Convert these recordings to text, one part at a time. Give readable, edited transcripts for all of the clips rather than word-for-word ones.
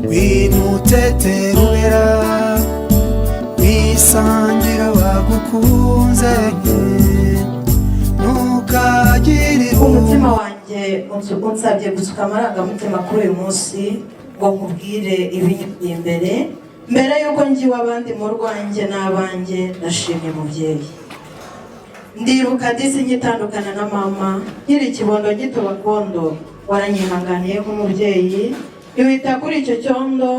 Winuteterubera wisangira bagukunze ntukagire Umutima wanjye unsabye gusuka amarangamutima kuri uyu munsi ngo nkubwire ibinyuri imbere. Mbere y'uko ngiwe abandi mu rwanjye n'abanjye, ndashimye mubyeyi. Ndibuka disi nkitandukana na mama, nkiri ikibondo gito bakondo, waranyihanganiye nk'umubyeyi, ntiwita kuri icyo cyondo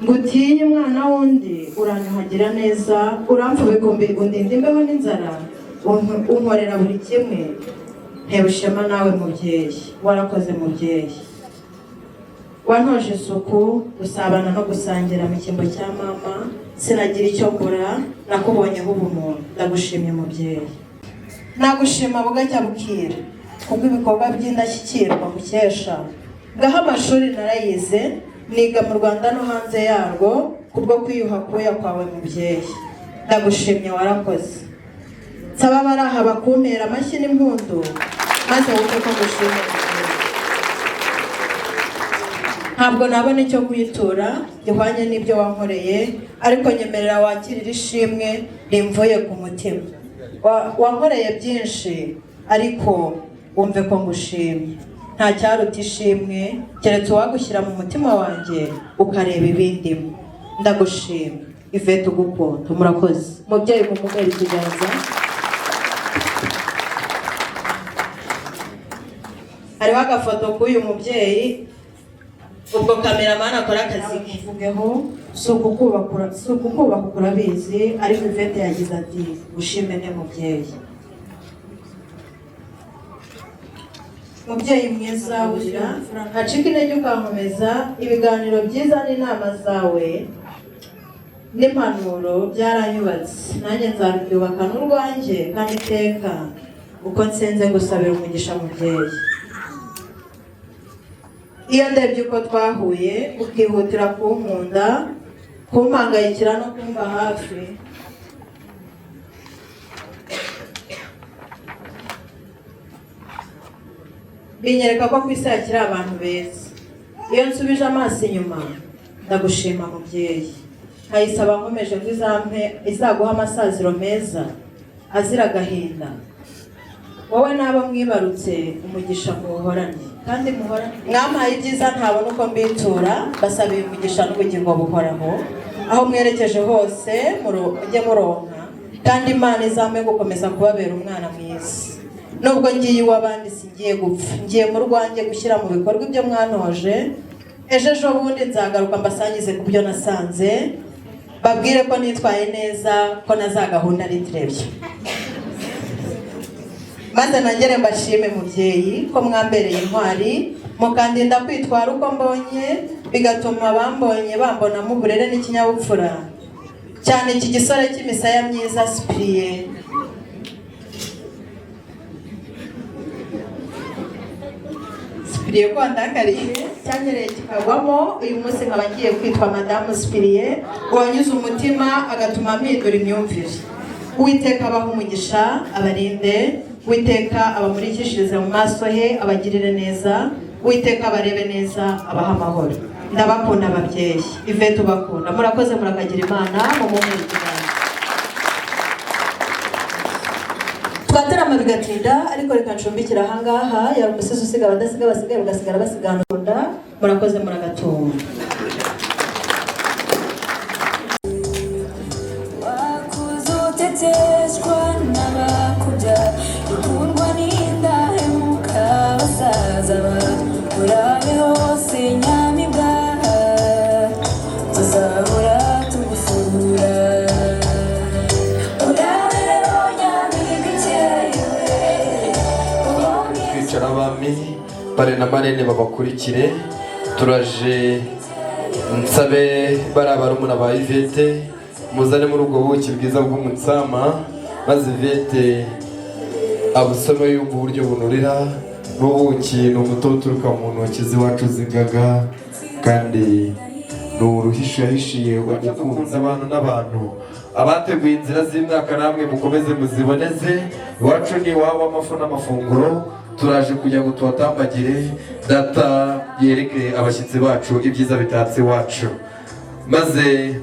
ngo utinye umwana w'undi, uranyuhagira neza, uramfubika, undinda imbeho n'inzara, unkorera buri kimwe. Ntewe ishema nawe mubyeyi, warakoze mubyeyi. Wantoje isuku, gusabana no gusangira mu cyimbo cya mama, sinagira icyo mbura, nakubonyeho ubumuntu. Ndagushimye mubyeyi. Nagushima bugacya bukira kubw'ibikorwa by'indashyikirwa gukesha ngaho amashuri narayize, niga mu Rwanda no hanze yarwo, kubwo kwiyuha kuya kwawe mubyeyi. Ndagushimye, warakoze. Nsaba abari aha bakumpera amashyi n'impundu, maze wumve ko ngushimye mubyeyi. Ntabwo nabona icyo kuyitura gihwanye n'ibyo wankoreye, ariko nyemerera wakirira ishimwe rimvuye ku mutima. Wankoreye byinshi, ariko wumve ko ngushimye. Nta cyaruta ishimwe keretse uwagushyira mu mutima wanjye ukareba ibindimo. Ndagushima, Ivete ugukunda. Murakoze mubyeyi, mumubere ikiganza. Hariho agafoto k'uyu mubyeyi, ubwo kameramani akora akazi ke. Mvugeho si ukukubaka urabizi, ariko Ivete yagize ati: "Ushime ne mubyeyi." Mubyeyi mwiza wuzura, ntacika intege, ukankomeza. Ibiganiro byiza n'inama zawe n'impanuro byaranyubatse, nanjye nzabyubaka n'urwanjye, kandi iteka uko nsenze gusabira umugisha mubyeyi. Iyo ndebye uko twahuye, ukihutira kunkunda, kumpangayikira no kumba hafi, binyereka ko ku isi hakiri abantu beza. Iyo nsubije amaso inyuma, ndagushima mubyeyi, nkayisaba nkomeje ngo izampe, izaguha amasaziro meza azira agahinda, wowe n'abo mwibarutse. Umugisha muwuhorane kandi muhorane. Mwampaye ibyiza ntabona uko mbitura. Basabiye umugisha n'ubugingo buhoraho. Aho mwerekeje hose mujye muronka, kandi Imana izampe gukomeza kubabera umwana mwiza. Nubwo ngiye iw'abandi, singiye gupfa, ngiye mu rwanjye gushyira mu bikorwa ibyo mwantoje. Ejo ejo bundi nzagaruka mbasangize ku byo nasanze, babwire ko nitwaye neza, ko na za gahunda ari turebye, maze nongere mbashime mubyeyi ko mwambereye intwari, mukandinda kwitwara uko mbonye, bigatuma abambonye bambonamo uburere n'ikinyabupfura, cyane iki gisore cy'imisaya myiza Sipiriye. Sipiriye ko wandakariye, cyanyereye kikagwamo, uyu munsi nkaba ngiye kwitwa Madamu Sipiriye, uwanyuze umutima agatuma mpindura imyumvire. Uwiteka abaha umugisha, abarinde. Uwiteka abamurikishirize mu maso he, abagirire neza. Uwiteka abarebe neza, abaha amahoro. Ndabakunda ababyeyi, Ivete ubakunda. Murakoze, murakagira Imana. Mumuhe ikiganza. Twatarama bigatinda, ariko reka ncumbikire ahangaha. Yaba umusizi usiga abadasiga, basigaye bagasigara basiganunda. Murakoze, muragatunga. Wakuze uteteshwa n'abakubya, ukundwa n'indahemuka, basaza urabe hose nyamibwa, tuzahora tugusura. Urabe rero nyamibwa ikeye. Kwicara abami bare na marene babakurikire. Turaje nsabe bariya barumuna ba Ivete, muzane muri ubwo buki bwiza bw'umutsama, maze Ivete abusome yumva uburyo bunurira. N'ubuki ni umutobe uturuka mu ntoki z'iwacu z'ingaga, kandi ni uruhisho yahishiye umukunzi. Abantu n'abantu abateguye inzira z'imyaka, namwe mukomeze muziboneze. Iwacu ni iwabo amafu n'amafunguro. Turaje kugira ngo tuhatambagire, data yereke abashyitsi bacu ibyiza bitatse iwacu. Maze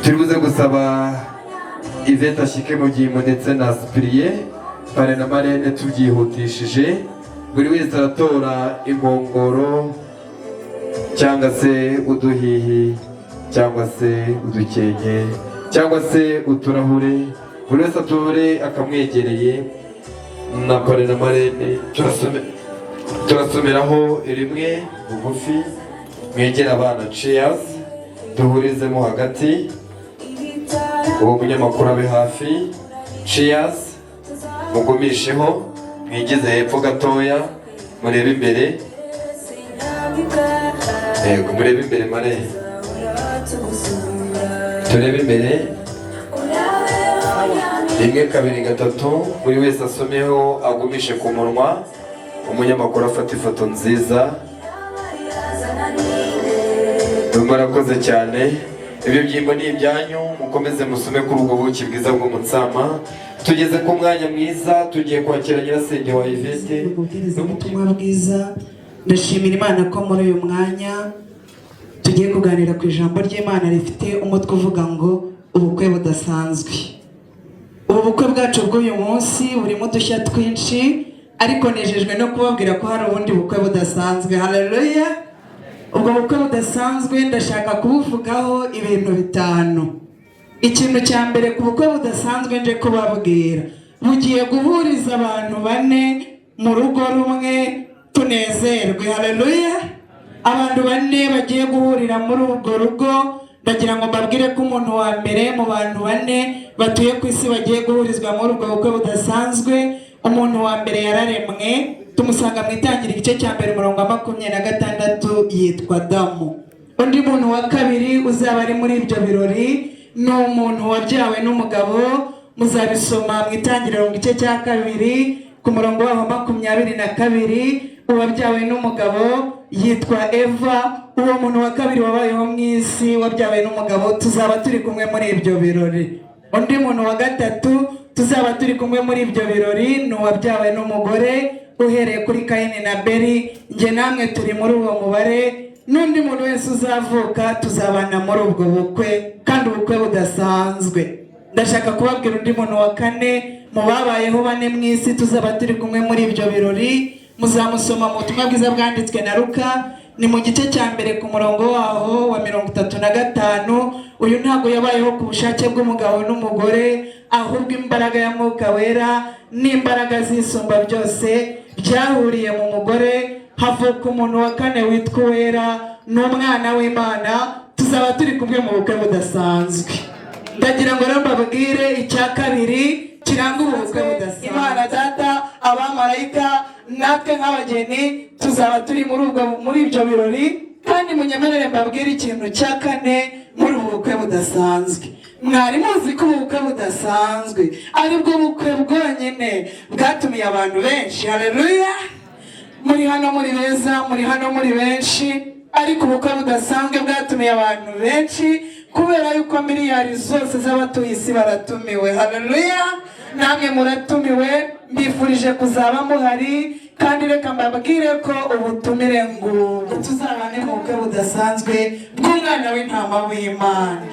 turi buze gusaba Yvette ashyike mu gihimo ndetse na Sipiriye, parrain na marraine. Tubyihutishije, buri wese aratora inkongoro cyangwa se uduhihi cyangwa se udukenke cyangwa se uturahure, buri wese atore akamwegereye na parrain na marraine. Turasomeraho rimwe bugufi. Mwegere abana, cheers, duhurizemo hagati, uwo munyamakuru abe hafi. Cheers, mugumisheho, mwigeze hepfo gatoya, murebe imbere. Yego, murebe imbere mare, turebe imbere. Rimwe, kabiri, gatatu, buri wese asomeho, agumishe ku munwa, umunyamakuru afata ifoto nziza. Murakoze cyane. Ibyo byimbo ni ibyanyu, mukomeze musome kuri ubwo buki bwiza bw'umutsama. Tugeze ku mwanya mwiza, tugiye kwakira nyirasenge wa Yvette. Ubutumwa bwiza. Ndashimira Imana ko muri uyu mwanya tugiye kuganira ku ijambo ry'Imana rifite umutwe uvuga ngo ubukwe budasanzwe. Ubu bukwe bwacu bw'uyu munsi burimo udushya twinshi, ariko nejejwe no kubabwira ko hari ubundi bukwe budasanzwe. Haleluya! Ubwo bukwe budasanzwe ndashaka kubuvugaho ibintu bitanu. Ikintu cya mbere ku bukwe budasanzwe nje kubabwira, bugiye guhuriza abantu bane mu rugo rumwe, tunezerwe. Haleluya! Abantu bane bagiye guhurira muri urwo rugo. Ndagira ngo mbabwire ko umuntu wa mbere mu bantu bane batuye ku isi bagiye guhurizwa muri ubwo bukwe budasanzwe, umuntu wa mbere yararemwe, tumusanga mu Itangira igice cya mbere umurongo wa 26, yitwa Adamu. Undi muntu wa kabiri uzaba ari muri ibyo birori ni umuntu wabyawe n'umugabo, muzabisoma mu Itangiriro mu gice cya kabiri ku murongo waho 22. Uwabyawe n'umugabo yitwa Eva. Uwo muntu wa kabiri wabayeho mu isi wabyawe n'umugabo tuzaba turi kumwe muri ibyo birori. Undi muntu wa gatatu tuzaba turi kumwe muri ibyo birori ni uwabyawe n'umugore, uhereye kuri Kayini na Beri. Njye namwe turi muri uwo mubare, n'undi muntu wese uzavuka tuzabana muri ubwo bukwe, kandi ubukwe budasanzwe. Ndashaka kubabwira undi muntu wa kane mu babayeho bane mu isi tuzaba turi kumwe muri ibyo birori. Muzamusoma mu butumwa bwiza bwanditswe na Luka, ni mu gice cya mbere ku murongo waho wa 35. Uyu ntabwo yabayeho ku bushake bw'umugabo n'umugore, ahubwo imbaraga ya Mwuka Wera n'imbaraga z'Isumba byose byahuriye mu mugore, havuka umuntu wa kane witwa Uwera, ni umwana w'Imana. Tuzaba turi kumwe mu bukwe budasanzwe. Ndagira ngo rero mbabwire icya kabiri kiranga ubu bukwe budasanzwe. Imana Data, abamarayika, natwe nk'abageni tuzaba turi muri ibyo birori. Kandi munyemerere mbabwire ikintu cya kane muri ubu bukwe budasanzwe. Mwari muzi ko ubu bukwe budasanzwe ari bwo bukwe bwonyine bwatumiye abantu benshi? Haleluya! Muri hano muri beza, muri hano muri benshi, ariko ubukwe budasanzwe bwatumiye abantu benshi kubera yuko miliyari zose z'abatuye isi baratumiwe. Haleluya! Namwe muratumiwe, mbifurije kuzaba muhari. Kandi reka mbabwire ko ubutumire ngo tuzabane mu bukwe budasanzwe bw'umwana w'intama w'Imana.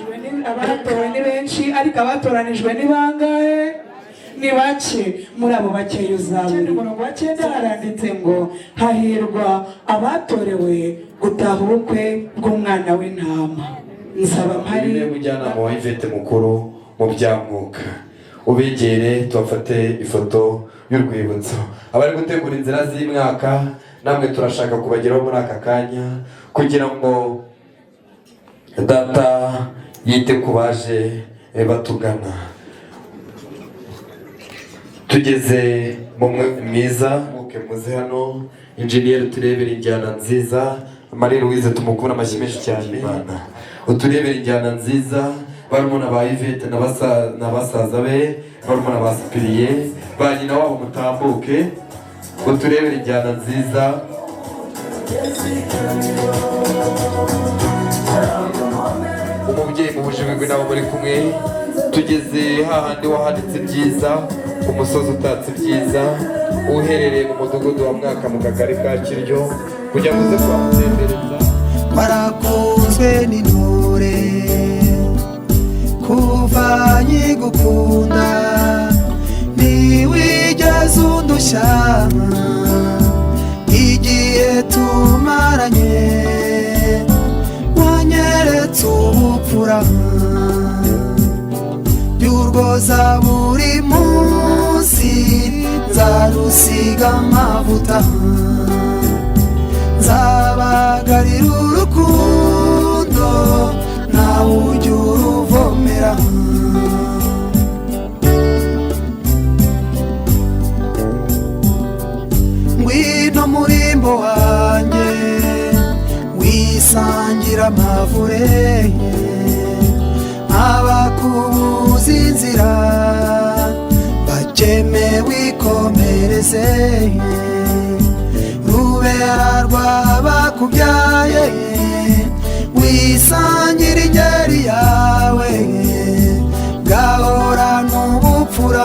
Abatowe ni benshi, ariko abatoranijwe ni bangahe? Ni bake. Muri abo bakeya uzabura. Umurongo wa 9 haranditse ngo hahirwa abatorewe gutaha ubukwe bw'umwana w'intama. Nzaba mpari. Uyu ni mujyanama wa Yvette mukuru mu bya mwuka, ubegere tubafate ifoto y'urwibutso. Abari gutegura inzira z'imwaka namwe turashaka kubageraho muri aka kanya kugira ngo data yite ku baje batugana. Tugeze mu mwiza muke, muze hano injeniyeri uturebere injyana nziza. Marie Louise, tumukura amashyi menshi cyane. Imana uturebere injyana nziza. Barumuna ba Yvette na basaza be, barumuna ba Sipiriye, ba nyina wabo, mutambuke uturebere injyana nziza. Umubyeyi mu bujibigwi nabo muri kumwe. Tugeze hahandi wahanditse ibyiza, ku musozi utatse ibyiza, uherereye mu mudugudu wa Mwaka mu kagari ka Kiryo, kugira ngo uze kuhamutembereza. Warakunzwe n'intore kuva nkigukunda, ntiwigeze undushya igihe tumaranye, wanyeretse ubupfura by'urwoza buri munsi, nzarusiga amavuta, nzabagarira urukundo nawe ujya uruvomera. Ngwino murimbo wanjye, wisangira amavure, abakubuza inzira bakeme, wikomereze rubera rwabakubyaye, wisangira ingeri yawe, gahora n'ubupfura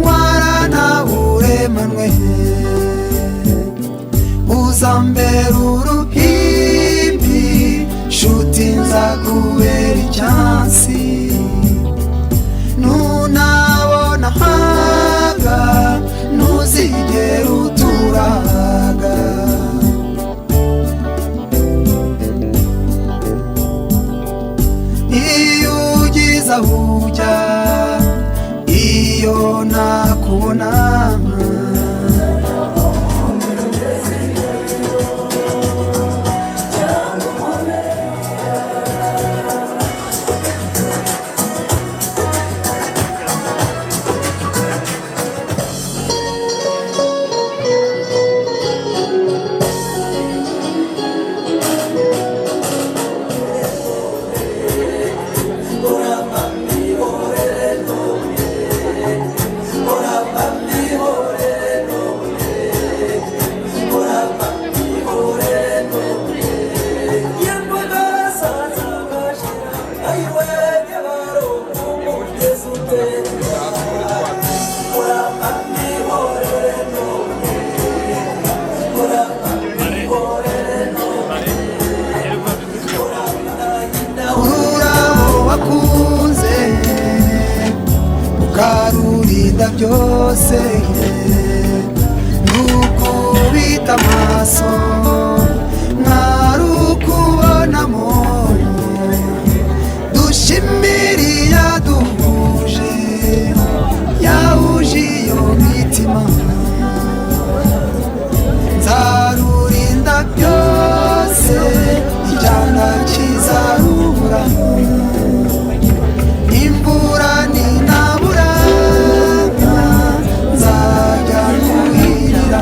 waranaburemanwe, uzambera uruhimbi nshuti, nzakubera icyansi, nunabona haga ntuzigera uturaga. Iyo ugize aho ujya, iyo nakubona. Ururabo wakunze ukarurinda byose, nukubita amaso ntarukubonamo, dushimire iyaduhuje, yahuje iyo mitima, nzarurinda byose icyana kizarubura, imvura ninabura nzajya kuhirira.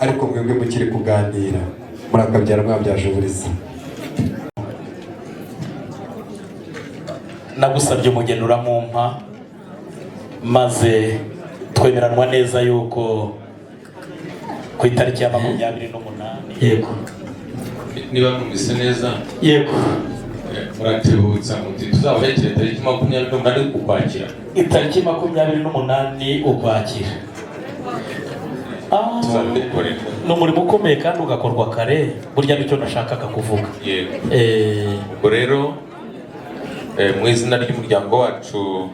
Ariko mwebwe mukiri kuganira, murakabyara mwabyaje uburiza. Nagusabye umugeni uramumpa, maze twemeranwa neza yuko ku itariki ya 28 Yego. Niba numvise neza, Yego. Muratibutsa muti tuzabahekere tariki 28 Ukwakira. Itariki 28 Ukwakira. Tuzabikorera. Ni umurimo ukomeye kandi ugakorwa kare, burya nicyo nashakaga kuvuga. Yego. Ubwo rero mu izina ry'umuryango wacu,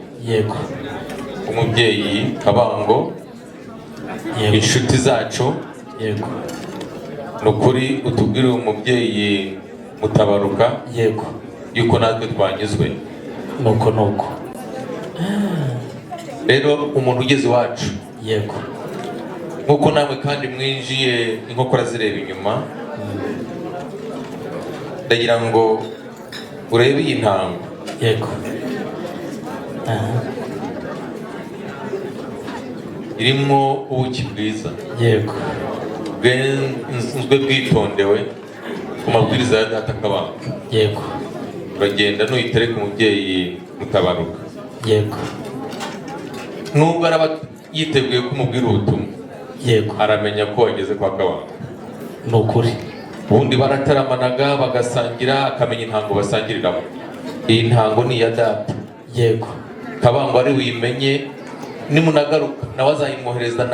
umubyeyi Kabango, inshuti zacu, ni ukuri utubwire uwo mubyeyi Mutabaruka yuko natwe twanyuzwe. Nuko nuko. Rero umuntu ugeze iwacu, nk'uko namwe kandi mwinjiye inkokora zireba inyuma, ndagira ngo urebe iyi ntango. Irimo ubuki bwiza, bwenzwe bwitondewe ku mabwiriza ya data Kabanga. Uragenda nuyitereka umubyeyi Mutabaruka, nubwo araba yiteguye ko umubwira ubutumwa, aramenya ko wageze kwa Kabanga. Ni ukuri. Ubundi barataramanaga bagasangira, akamenya intango basangiriramo. Iyi ntango ni iya data. Kabango ari buyimenye, nimunagaruka nawe azayimwohereza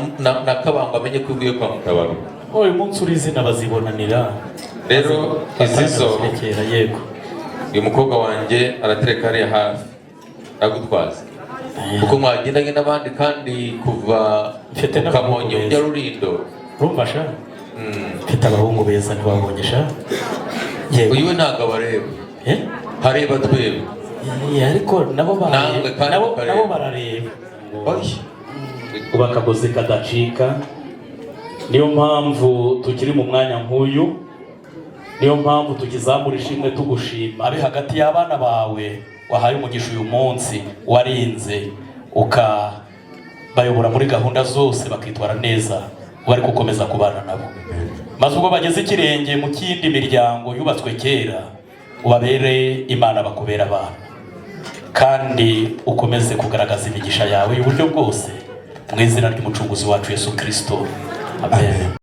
na Kabango amenye ko ivuye kwa Mutabaruka. Uyu munsi uri izina bazibonanira. Rero izi zo, Bazirekera, yego. uyu mukobwa wanjye aratereka hariya hafi, aragutwaza kuko mwagendanye n'abandi kandi kuva Mfite ku n'abahungu Kamonyi beza. ujya Rulindo. Urumva sha, mfite abahungu beza, ntibabonye sha. Yego. Uyu we ntabwo abareba, hareba twebwe. Ariko nabo Namwe kandi mukareba. Nabo barareba. Oya. Kuba akagozi kadacika, niyo mpamvu tukiri mu mwanya nk'uyu, niyo mpamvu tukizamura ishimwe tugushima abe hagati y'abana bawe wahaye umugisha uyu munsi, warinze ukabayobora muri gahunda zose bakitwara neza, bari gukomeza kubana nabo, maze ubwo bageze ikirenge mu kindi miryango yubatswe kera, ubabere Imana, bakubera abana, kandi ukomeze kugaragaza imigisha yawe y'uburyo bwose, mu izina ry'Umucunguzi wacu Yesu Kirisito, amen.